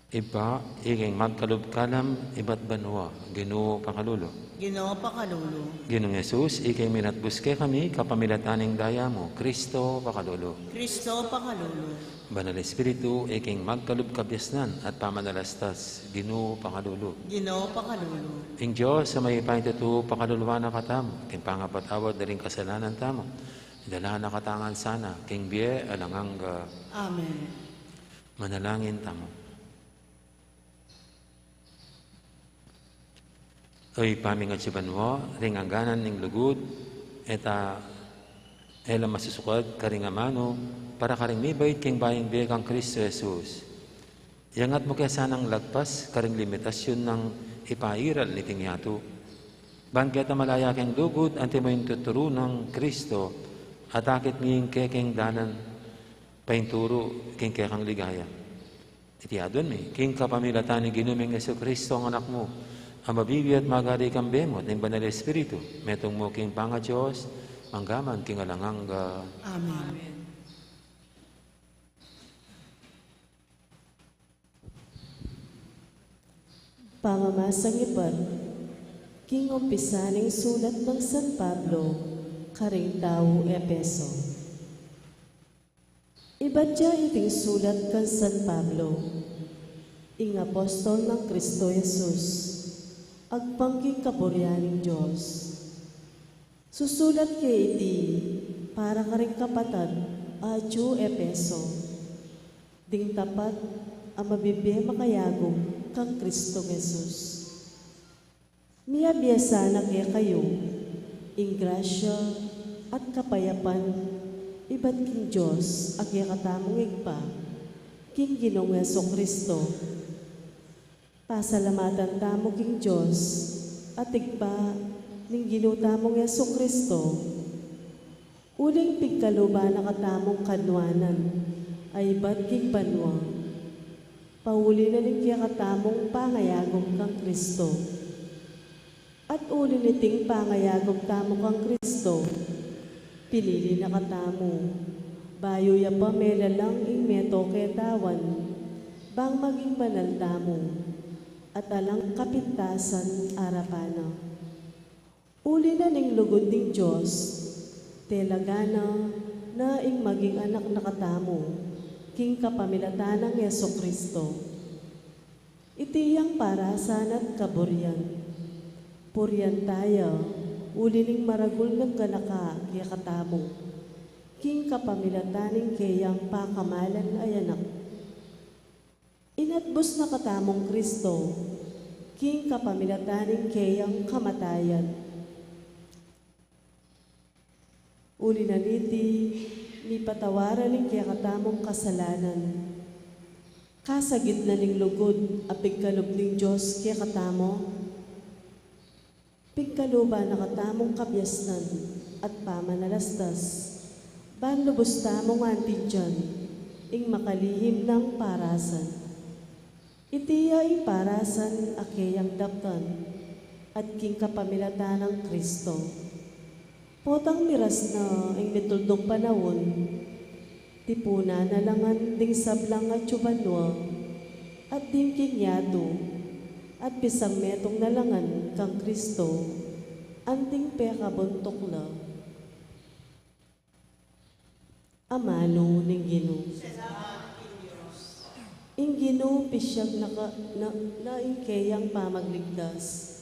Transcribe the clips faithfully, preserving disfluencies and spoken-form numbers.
Ibpa, ika ing magkalub kalam ibat banua, Ginu pakalulu. Ginu pakalulu. Ginung Jesus, ika ing minatbus kekami kapamilatan ning daya mu, Kristo pakalulu. Kristo pakalulu. Banal Espiritu, ika ing magkalub kabiasnan at pamanalastas, Ginu pakalulu. Ginu pakalulu. Ing Dios a mayupaya king tutu pakaluluan na katamu, king pangapatawad da ring kasalanan tamu, idala na katamu ngan sana king bie alang angga. Amen. Manalangin tamu. O Ibpa ming atsu ka banua, ring angganan ning lugud, e ta, e la masusukad karing amanu, para karing mibait king bayung bie kang Kristo Jesus. Iyangat mu ke sanang lagpas karing limitasyun nang ipairal niting yatu. Ban keta malaya king lugud, anti mo ing tuturu nang Kristo, at akit mi ing kekeng dalan, painturu king kekang ligaya. Iti aduan mi, king kapamilatan ning Ginu ming Jesucristo, ing Anak mu, a mabibie at magari kambe mu at ning Banal Espiritu, metung mu king pangaDios, mangga man king alang angga. Amen. Pamamasang ibat king umpisa ning sulat nang San Pablo karing tau Efeso. Ibat ya iting sulat kang San Pablo, ing apostol nang Kristo Jesus, agpang king kaburian ning Dios. Susulat ke iti para karing kapatad atsu Efeso, ding tapat a mabibie makayagum kang Kristo Jesus. Miyabie sana kekayu ing grasya at kapayapan ibat king Dios a kekatamung Ibpa, king Ginung Jesucristo. Pasalamatan tamu king Dios at Ibpa ning Ginu tamung Jesucristo, uling pigkaluban na katamung kanuanan a ibat king banua, pauli na ning kekatamung pangayagum kang Kristo. At uli niting pangayagum tamu kang Kristo, pinili na katamu, bayu ya pa melalang ing meto ketawan, bang maging banal tamu, at alang kapintasan arapan na. Uli na ning lugud ning Dios, telaganan na ing maging anak na katamu, king kapamilatan nang Jesucristo. Iti yang parasan at kaburian. Purian taya, uli ning maragul nang ganaka kekatamu, king kapamilatan ning keyang pakamalan a Anak. Inatbus na katamung Kristo, king kapamilatan ning keyang kamatayan. Uli na niti, mipatawaran ning kekatamung kasalanan. Kasagid na ning lugud a pigkalub ning Dios kekatamu. Pigkaluban na katamung kabiasnan at pamanalastas, ban lubus tamung antindian ing makalihim nang parasan. Iti ya ing parasan a keyang daptan, at king kapamilatan nang Kristo. Potang miras na ing mituldung panaun, tipunan na la ngan ding sablang atsu banua, at ding king yatu, at pisang metung na la ngan kang Kristo, anting pekabuntuk la. Amanu ning Ginu. Ing Ginu pisyag na ka, na, na ing keyang pamagligtas.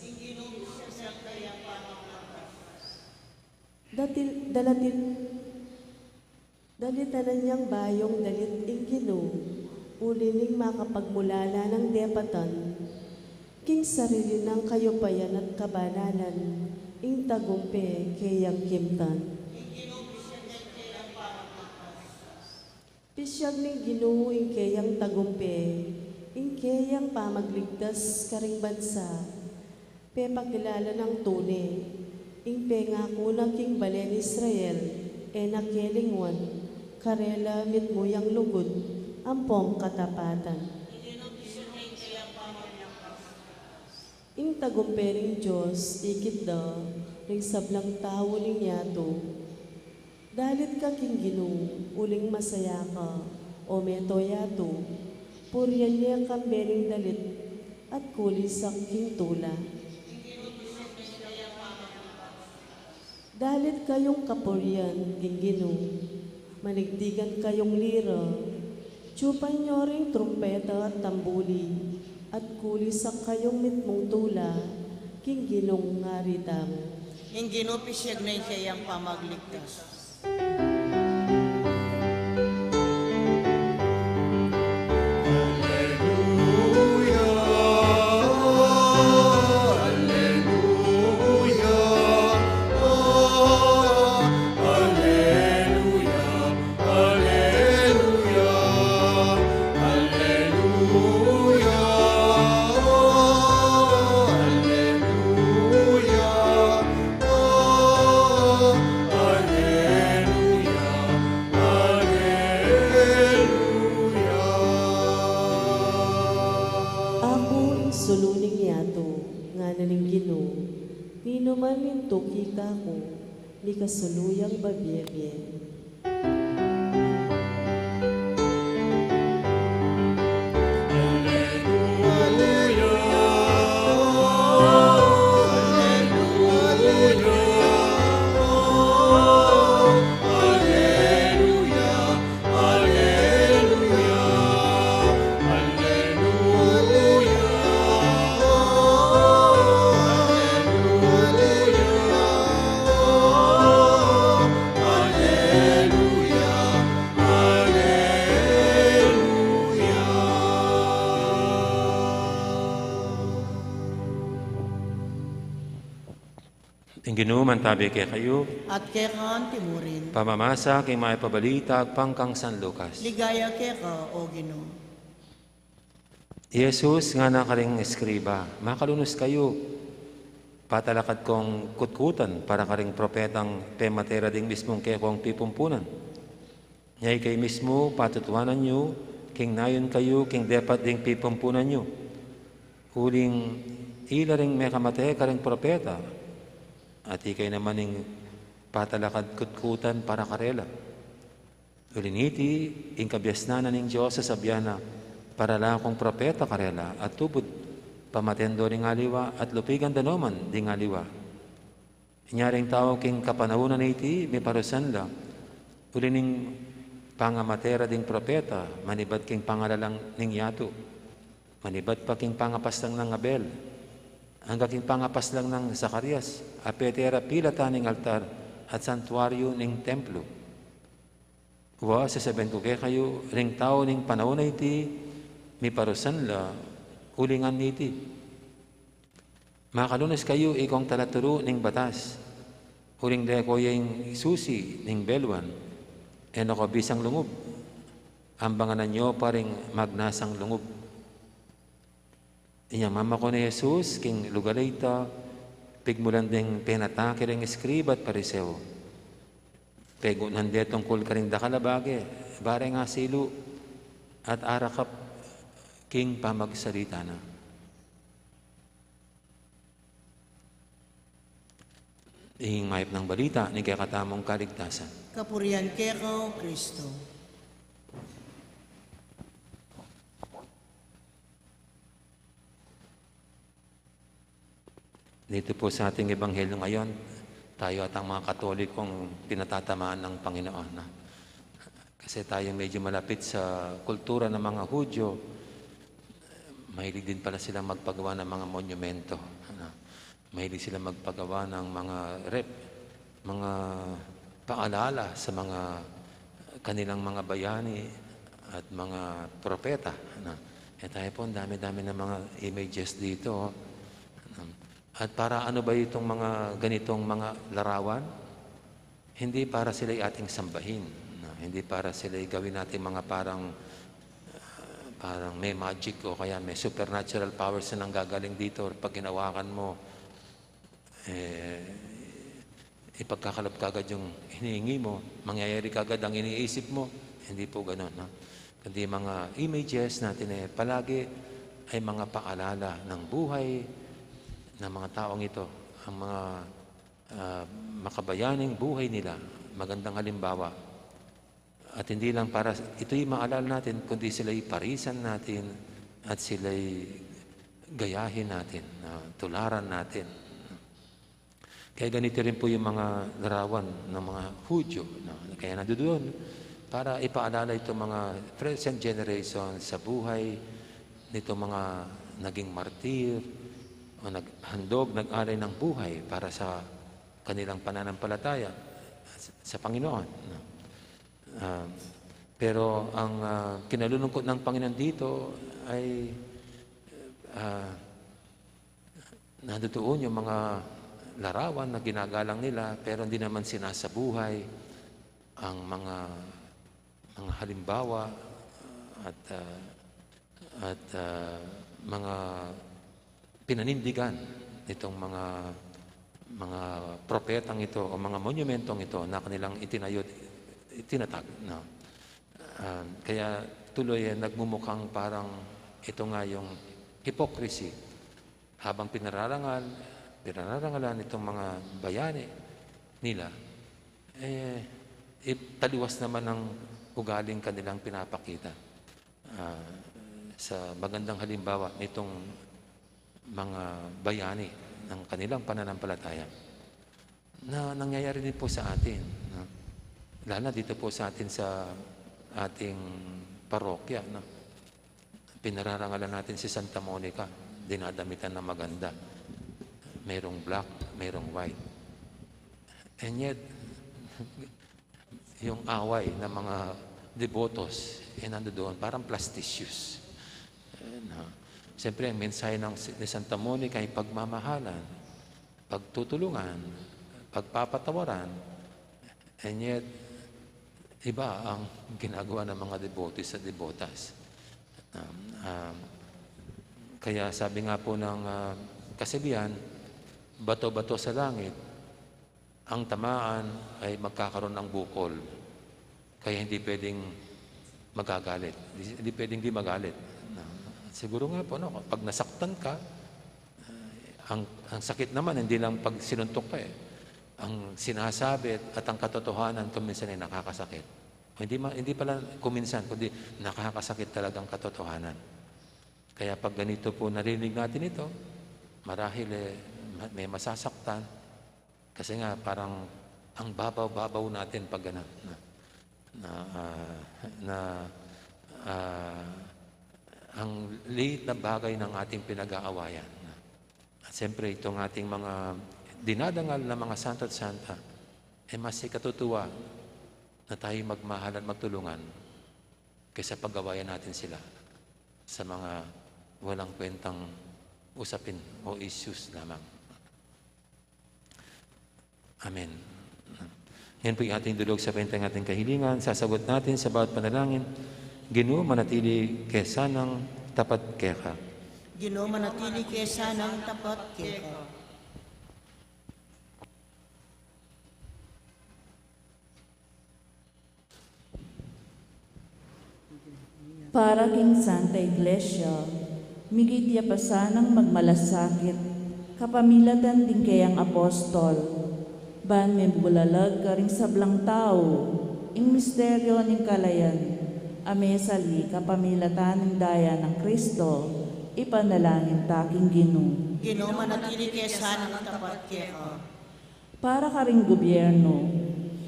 Datil, dalatil, dalitanan yang bayung dalit ing Ginu, uli ning makapagmulala nang depatan, king sarili nang kayupayan at kabanalan, ing tagumpe keyang kimtan. Pisyag ning Ginu ing keyang tagumpe, ing keyang pamagligtas karing bansa, pepakilala nang tune, ing pengaku na king balen Israel, e na kelinguan, karela mitmu yang lugud, ampong katapatan. Ing tagumpe ning Dios, ikit da, ring sablang tau ning yatu. Dalit ka king Ginu, uling masaya ka, o meto yatu. Purian ye kambe ning dalit at kulisak king tula. Dalit kayung kapurian king Ginu, manigdigan kayung lira, tsupan yo ring trumpeta at tambuli, at kulisak kayung mitmung tula king Ginung Ari tamu. Ing Ginu pisiag na ing keyang pamagligtas. Aleluya, aleluya. Aku ing sulu ning yatu, ngana ning Ginu, ninuman ning tuki kaku, mikasulu yang babie-bie. Ing Ginu mantabi kekayu. At keka naman murin. Pamamasa king mayap a balita agpang kang San Lucas. Ligaya keka, O Ginu. I Jesus ngana karing eskriba, makalunus kayu, patalakad kong kutkutan para karing propetang pemate ra ding mismung kekong pipumpunan. Nya ikayu mismu patutuanan yu king nayun kayu king depat ding pipumpunan yu. Uling ila ring mekamate karing propeta, at ikayu naman ing patalakad kutkutan para karela. Uli niti, ing kabiasnan na ning Dios sasabian na, parala kung propeta karela, at tubud pamaten do ring aliwa, at lupigan da no man ding aliwa. Inya ring tau king kapanaunan na iti, miparusan la, uli ning pangamate ra ding propeta, manibat king pangalalang ning yatu, manibat pa king pangapaslang nang Abel, angga king pangapaslang nang Zacarias, a pete ra pilatan ning altar at santuaryu ning templu. Wa, sasabian ku kekayu, ring tau ning panaun a iti, miparusan la, uling nganang iti. Makalunus kayu, ikong talaturu ning batas, uling leko ya ing susi ning beluan, e na ko bisang lungub, ambangan yu pa ring magnasang lungub. Inya mamakun i Jesus king lugal a ita, pigmulan deng penatake ring eskriba at Pariseo. Pegutnan de tungkul karing dakal a bage, bareng asilu, at arakap king pamagsalita na. Ing mayap nang balita ning kekatamung kaligtasan. Kapurian keka, O Kristo. Dito po sa ating ebanghelyo ngayon, tayo atang mga Katolikong pinatatamaan ng Panginoon, no? Kasi tayo medyo malapit sa kultura ng mga Hudyo, mahilig din pala silang magpagawa ng mga monumento, ano? Mahilig silang magpagawa ng mga rep-, mga paalala sa mga kanilang mga bayani at mga propeta, ano? E tayo po, ang dami-dami ng mga images dito, ano? At para ano ba itong mga ganitong mga larawan? Hindi para sila'y ating sambahin, no? Hindi para sila'y gawin nating mga parang, ah, parang may magic o kaya may supernatural powers na nanggagaling dito. Pag hinawakan mo, eh, ipagkakaloob kagad yung hinihingi mo, mangyayari kagad ang iniisip mo. Hindi po ganun, no? Kundi mga images natin, eh, palagi ay mga paalala ng buhay ng mga taong ito. Ang mga, ah, makabayaning buhay nila, magandang halimbawa. At hindi lang para ito'y maalala natin, kundi sila'y parisan natin at sila'y gayahin natin, ah, tularan natin. Kaya ganito rin po yung mga larawan ng mga Hudyo, no? Kaya nandoon para ipaalala itong mga present generation sa buhay nitong mga naging martir o naghandog, nag-alay ng buhay para sa kanilang pananampalataya sa Panginoon, no? Ah, pero ang, ah, kinalulungkot ng Panginoon dito ay, ah, nandoon yung mga larawan na ginagalang nila, pero hindi naman sinasabuhay ang mga, mga halimbawa at, ah, at, ah, mga pinanindigan nitong mga, mga propetang ito o mga monumentong ito na kanilang itinayo at itinatag, no? Ah, kaya tuloy, eh, nagmumukhang parang ito nga yung hypocrisy. Habang pinararangal, pinararangalan itong mga bayani nila, eh, it-, taliwas naman ang ugaling kanilang pinapakita, ah, sa magandang halimbawa nitong mga bayani ng kanilang pananampalataya na nangyayari din po sa atin, no? Lalo na dito po sa atin, sa ating parokya, no? Pinararangalan natin si Santa Monica, dinadamitan na maganda. Merong black, merong white. And yet, yung away ng mga debotos, eh, nandoon, parang plasticious. Eh, no? Siyempre, ang mensahe ng, ni Santa Monica ay pagmamahalan, pagtutulungan, pagpapatawaran, and yet, iba ang ginagawa ng mga debotis at debotas. Um, um, kaya sabi nga po ng, ah, kasabihan, "Bato-bato sa langit, ang tamaan ay magkakaroon ng bukol." Kaya hindi pwedeng magagalit. Hindi, hindi pwedeng di magalit. Na, siguro nga po, no, pag nasaktan ka, ah, ang, ang sakit naman, hindi lang pag sinuntok ka eh. Ang sinasabi at, at ang katotohanan, kung minsan ay nakakasakit. O hindi ma-, hindi pala kung minsan, kundi nakakasakit talagang katotohanan. Kaya pag ganito po narinig natin ito, marahil eh, ma-, may masasaktan. Kasi nga, parang ang babaw-babaw natin pag ganun, na, na, ah, na, ah, ang liit na bagay ng ating pinag-aawayan. At siyempre, itong ating mga dinadangal na mga santo at santa, eh, mas ikatutuwa na tayo magmahal at magtulungan kaysa pag-awayan natin sila sa mga walang kwentang usapin o issues lamang. Amen. Yan po yung ating dulog sa bentang ating kahilingan. Sasagot natin sa bawat panalangin, Ginu, manatili ke sanang tapat keka. Ginu, manatili ke sanang tapat keka. Para king Santa Iglesia, migit ya pa sanang magmalasakit, kapamilatan ding keyang apostol, ban mibulalag karing sablang tau, ing misteryo ning kalayan, a mesali kapamilatan ning daya nang Kristo, ipanalangin ta king Ginu. Ginu, manatili ke sanang tapat keka. Para karing gubyernu,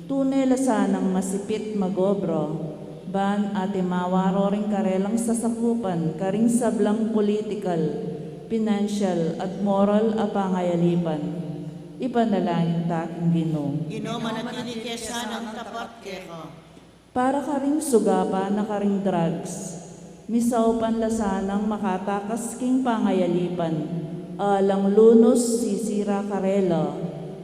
tune la sanang masipit mag-obra, ban atimawa ro ring karelang sasakupan karing sablang political, pinansyal, at moral a pangayalipan. Ipanalangin ta king Ginu. Ginu, manatili ke sanang tapat keka. Para karing sugapa na karing drugs, misaupan la sanang makatakas king pangayalipan, alang lunus sisira karela,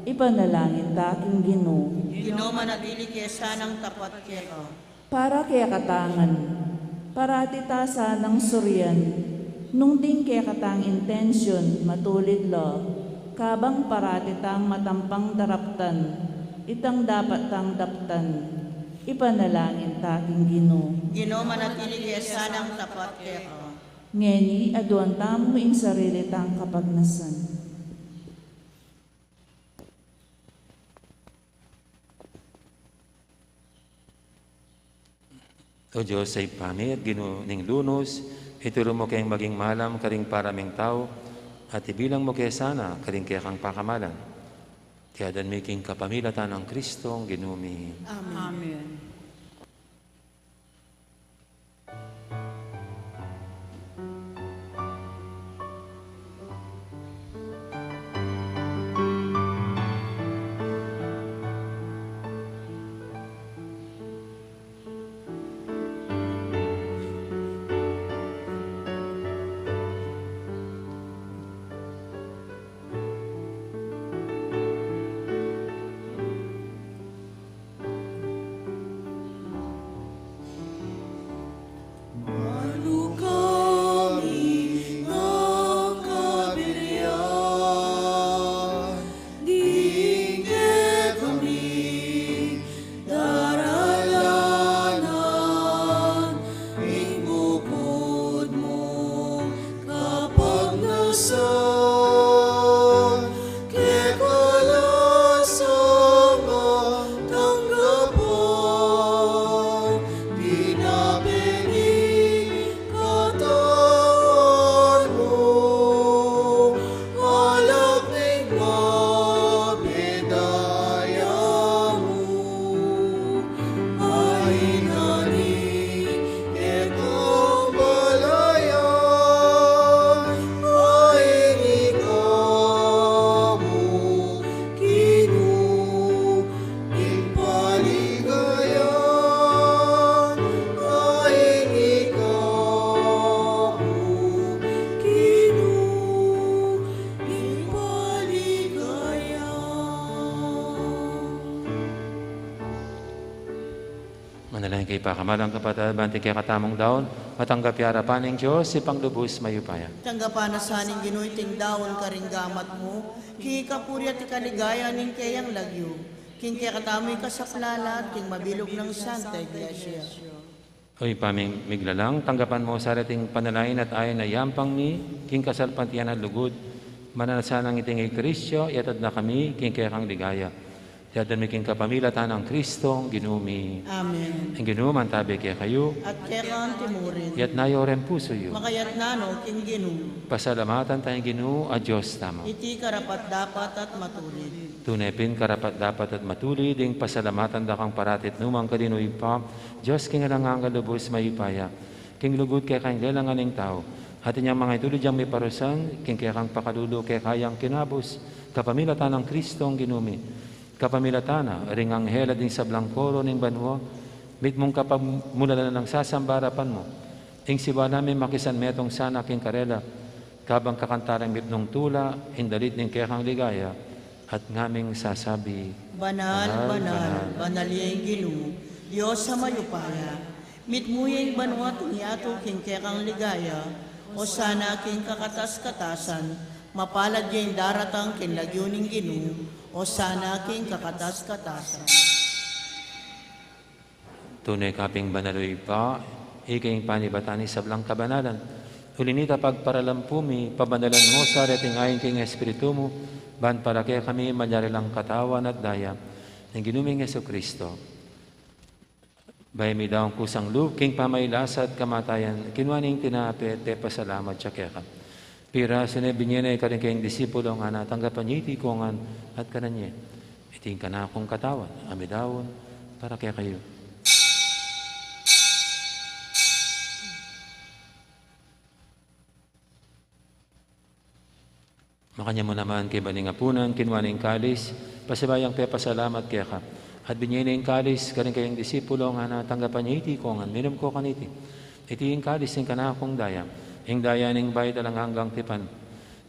ipanalangin ta king Ginu. Ginu, manatili ke sanang tapat keka. Para kekatangan, parati ta sanang surian, nung ding kekatang intensyun matulid la, kabang parati tang matampang daraptan itang dapat tang daptan. Ipanalangin ta king Ginu. Ginu, manatili ke sanang tapat keka. Ngeni, aduan tamu ing sarili tang kapagnasan. O Dios a Ibpa mi at Ginu ning lunus, ituru mu keng maging malam karing para ming tau, at ibilang mu ke sana karing kekang pakamalan. Iti aduan mi king kapamilatan nang Kristong Ginu mi. Amen. Amen. Manu kami mangabilian, ding kekami daralanan ing bukud mung kapagnasan, keka la sana tanggapan, pinapengi katawan mu, alak ning mabedaya mu. Ay nani kekang balayan, ay ikamu Ginu ing paligayan, ay ikamu Ginu ing paligayan. Manalangin kayu, pakamalan kapatad, ban iting kekatamung daun matanggap ya arapan ning Dios, Ibpang lubus mayupaya. Tanggapan na sa ning Ginu iting daun karing gamat mu, king kapurian at kaligayan ning keyang lagyu, king kekatamung kasaplalan at king mabilug nang Santa Iglesia. O Ibpa ming miglalang, tanggapan mu sa reting panalangin at ain a yampang mi king kasalpantayanan at lugud, mananu na sanang iting Eukaristiya, iyatud na kami king kekang ligaya. Iti aduan mi king kapamilatan nang Kristong Ginu mi. Amen. Ing Ginu mantabe kekayu. At keka mu rin. Iyatas yu ring pusu yu. Makayatas no king Ginu. Pasalamatan taya ing Ginu a Dios tamu. Iti karapat-dapat at matulid. Tune pin karapat-dapat at matulid ing pasalamatan da kang parati at nukarin man, Ginu Ibpa, Dios king alang angga, lubus mayupaya. King lugud keka ing lelangan ning tau, at inyang manga itulid yang miparusan king kekang pakalulu keka yang kinabus, kapamilatan nang Kristong Ginu mi. Kapamilatan na ring anghel at ding sablang koro ning banua, mitmung kapamulalan nang sasamba king arapan mu, ing siwala mi makisanmetung sana king karela, kabang kakantan da ring mitmung tula ing dalit ning kekang ligaya, at ngaming sasabi: Banal, banal, banal ya ing Ginu, Dios a mayupaya. Mitmu ya ing banua at ing yatu king kekang ligaya. Osana king kakatas-katasan. Mapalad ya ing daratang king lagyu ning Ginu. Osana king kakatas-katasan. Tune ka pin banal, o Ibpa, ika ing panibatan ning sablang kabanalan. Uli na nita, pagparalampu mi, pabanalan mu sa reting ain king Espiritu mu, ban para kekami malyari lang katawan at daya ning Ginu ming Jesucristo. Bayu mi daun kusang lub king pamagkasakit at kamatayan, kinua ne ing tinape, pepasalamat ya keka, pirasu ne, binie ne karing kayang disipulo, ngana: Tanggapan ye iti kongan at kanan ye. Iti ing kanakung katawan, a midaun para kekayu. Makanyan mu naman, kaybat ning apunan, kinua ne ing kalis, pasibayu yang pepasalamat keka, at binie ne ing kalis karing kayang disipulo, ngana: Tanggapan ye iti kongan, minum ko kaniti. Iti ing kalis ning kanakung daya, ing daya ning bayu at alang anggang tipan,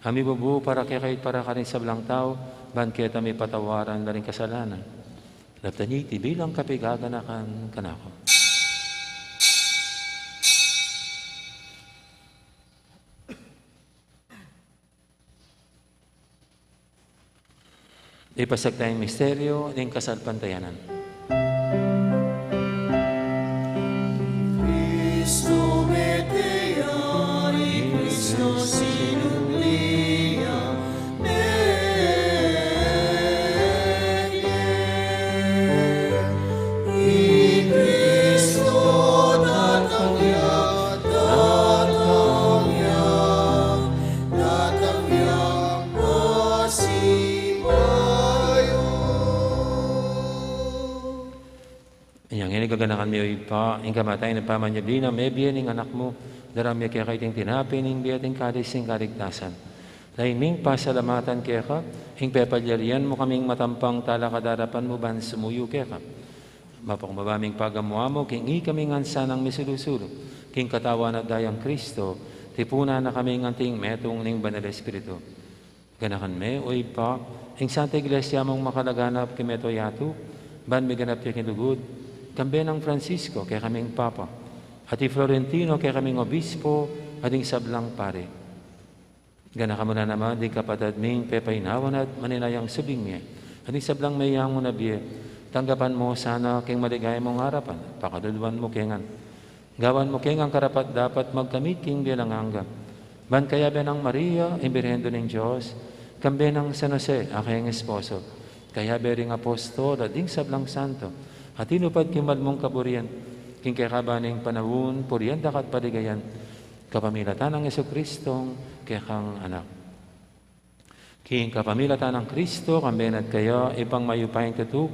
a mibubu para kekayu at para karing sablang tau, ban keta mipatawaran la ring kasalanan. Daptan ye iti bilang kapaganakan kanaku. Ipasiag taya ing misteryu ning kasalpantayanan. Cristo mete ya, i Cristo sinubli ya, mete, i Cristo Inya ngeni gaganakan mi, o Ibpa, ing kamatayan at pamanyubli nang mebie ning Anak mu, darang mi keka iting tinape ning bie at ing kalis ning kaligtasan. Lain ming pasalamatan keka ing pepalyarian mu kaming matampang talakad king arapan mu ban sumuyu keka. Mapakumbaba ming pagamu-amu king ikami ngan sanang misulu-sulu king katawan at dayang Kristo, tipunan na kami ngan anting metung ning Banal Espiritu. Ganakan me, o Ibpa, ing Santa Iglesia mung makalaganap king mabilug a yatu, ban miganap ya king lugud, kambe nang Francisco, kekaming Papa, at i Florentino, kekaming Obispo, at ding sablang pari. Ganakan mu na naman ding kapatad ming pepaynawan at maninayang subling mie, at ding sablang meyangu na bie, tanggapan mu sana king maligaya mung arapan, pakaluluan mu ke ngan. Gawan mu ke ngan karapat-dapat magkamit king bie alang angga. Ban kayabe nang Maria, ing Birhen Indu ning Dios, kambe nang San Jose, a kayang esposo, kayabe ring apostol, at ding sablang santo, a tinupad king mal mung kaburian, king kekaban ning panaun, purian daka at paligayan, kapamilatan nang Jesucristong kekang Anak. King kapamilatan nang Kristo, kambe na at kaya, Ibpang mayupayang tutu,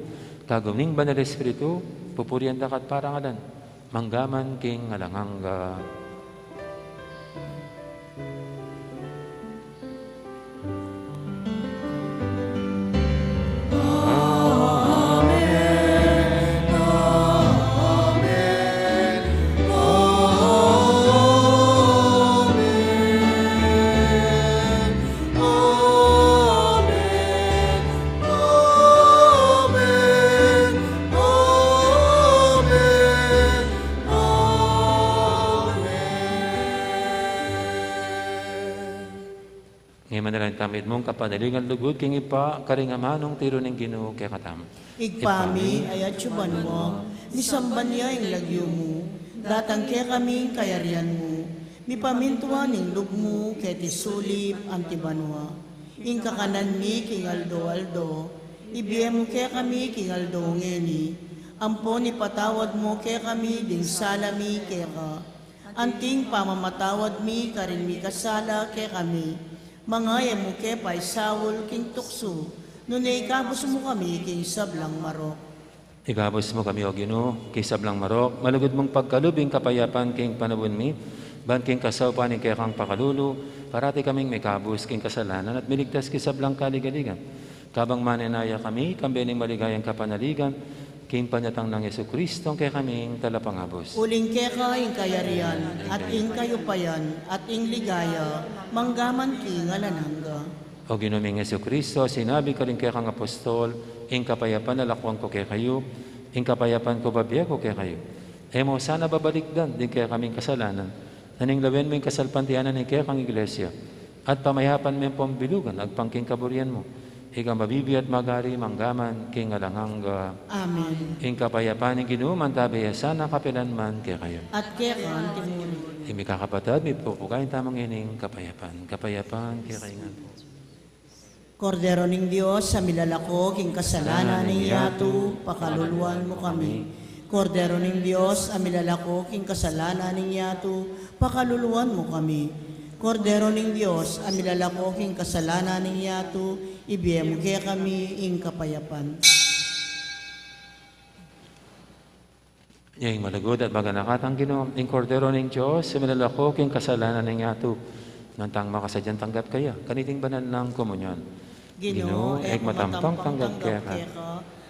kagum ning Banal Espiritu, pupurian daka at parangalan, mangga man king alang angga. Ngeni manalangin tamu king kapanaligan lugud king Ibpa, karing amanung tiru ning Ginu kekatamu. Ibpa mi, a atsu ka banua, misamban ya ing lagyu mu, datang kekami ing kayarian mu, mipamintuan ing lub mu keti sulip anti banua. Ing kakanan mi king aldo-aldo, ibie mu kekami king aldo ngeni, ampon ipatawad mu kekami ding sala mi keka, anting pamamatawad mi karing mikasala kekami. Manga e mu ke paisaul king tuksu, nune ikabus mu kami king sablang marok. Ikabus mu kami, O Ginu, king sablang marok, malugud mung pagkalub ing kapayapan king panaun mi, ban king kasaupan ning kekang pakalulu, parati kaming mikabus king kasalanan at miligtas king sablang kaligaligan. Kabang manenaya kami, kambe ning maligayang kapanaligan, king panyatang nang Jesucristo, a kekaming Talapangabus. Uling keka ing kayarian, at ing kayupayan, at ing ligaya, mangga man king alang angga. O Ginu ming Jesucristo, sinabi mu karing kekang apostol, ing kapayapan lakuan ku kekayu, ing kapayapan ku babie ku kekayu. E mu sana babalikdan ding kekaming kasalanan, nune lawen mu ing kasalpantayanan ning kekang Iglesia, at pamayapan me ampong bilugan agpang king kaburian mu. Ika a mabibie at magari mangga man king alang angga. Amen. Ing kapayapan ning Ginu mantabe ya sana kapilan man kekayu. At keka antimurin. Ing mikakapatad, mipupugayan tamu ngening kapayapan. Kapayapan kekayu ngan. Kordero ning Dios, a milalako king kasalanan ning yatu, pakaluluan mu kami. Kordero ning Dios, a milalako king kasalanan ning yatu, pakaluluan mu kami. Kordero ning Dios, a milalako king kasalanan ning yatu, ibie mu kekami ing kapayapan. Ing malugud at maganaka tang Ginu, ing Kordero ning Dios, a milalako king kasalanan ning yatu, nanu tang makasadyang tanggap kaya kaniting banal nang komunyon. Ginu, e ku matampang tanggap keka,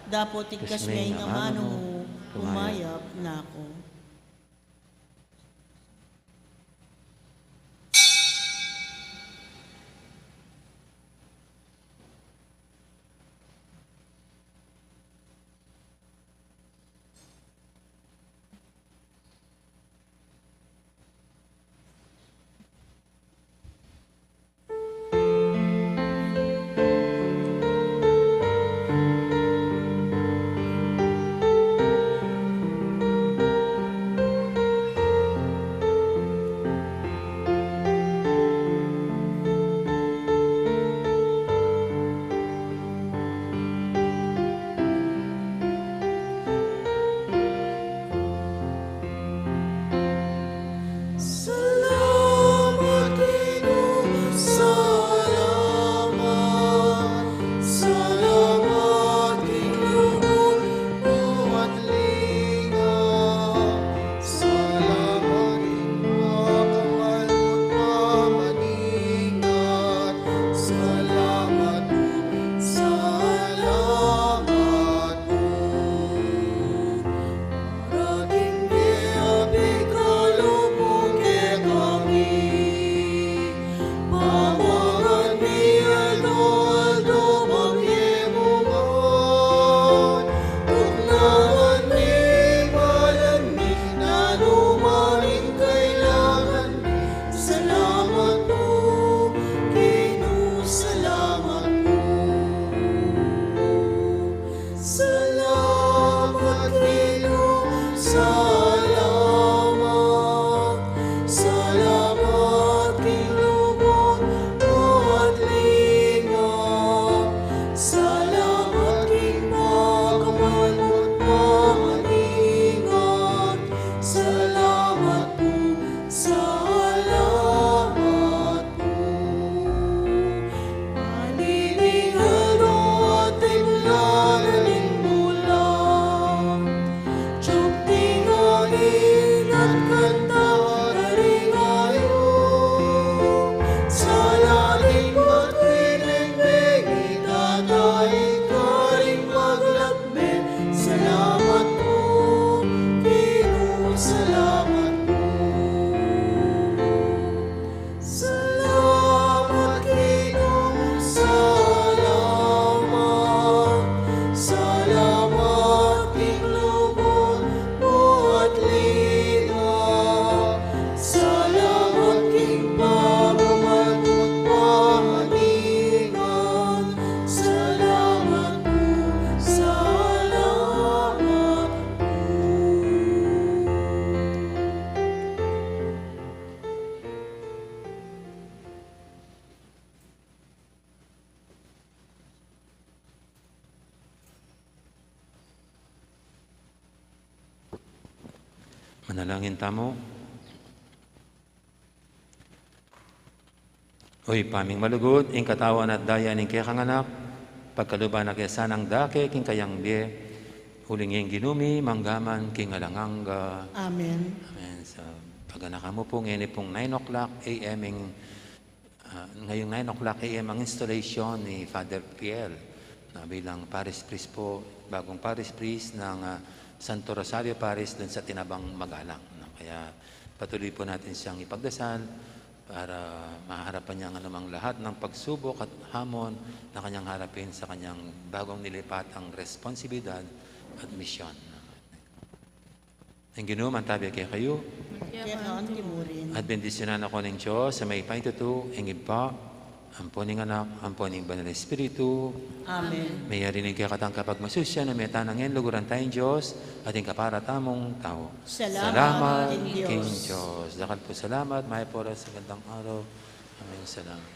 dapot igkas me ing amanu mu, kumayap na ku. Manalangin tamu. O Ibpa ming malugud, ing katawan at daya ning kekang Anak, pagkaluban na ke sanang dake king kayang bie, uling ing Ginu mi mangga man king alang angga. Amen. Amen. So, paganakan mu pu, ngeni pung nine o'clock A M ing Ah, ngayong nine o'clock A M ang installation ni Father Piel na bilang parish priest po, bagong parish priest ng, ah, Santo Rosario Parish dun sa Tinabang Magalang, no? Kaya patuloy po natin siyang ipagdasal para maharapan niya ang anumang lahat ng pagsubok at hamon na kanyang harapin sa kanyang bagong nilipatang responsibilidad at misyon. Ing Ginu mantabi kekayu. Keka anti murin. At bendisyunan na kayu ning Dios a mayupaya tutu, ing Ibpa, ampo ning Anak, ampo ning Banal Espiritu. Amen. Mayari ning kekatang kapagmasusyan, a meta na ngeni luguran taya ing Dios at ing kapara tamung tau. Salamat king Dios. Dakal pung salamat, mayap a oras, magandang araw. Amen. Salamat.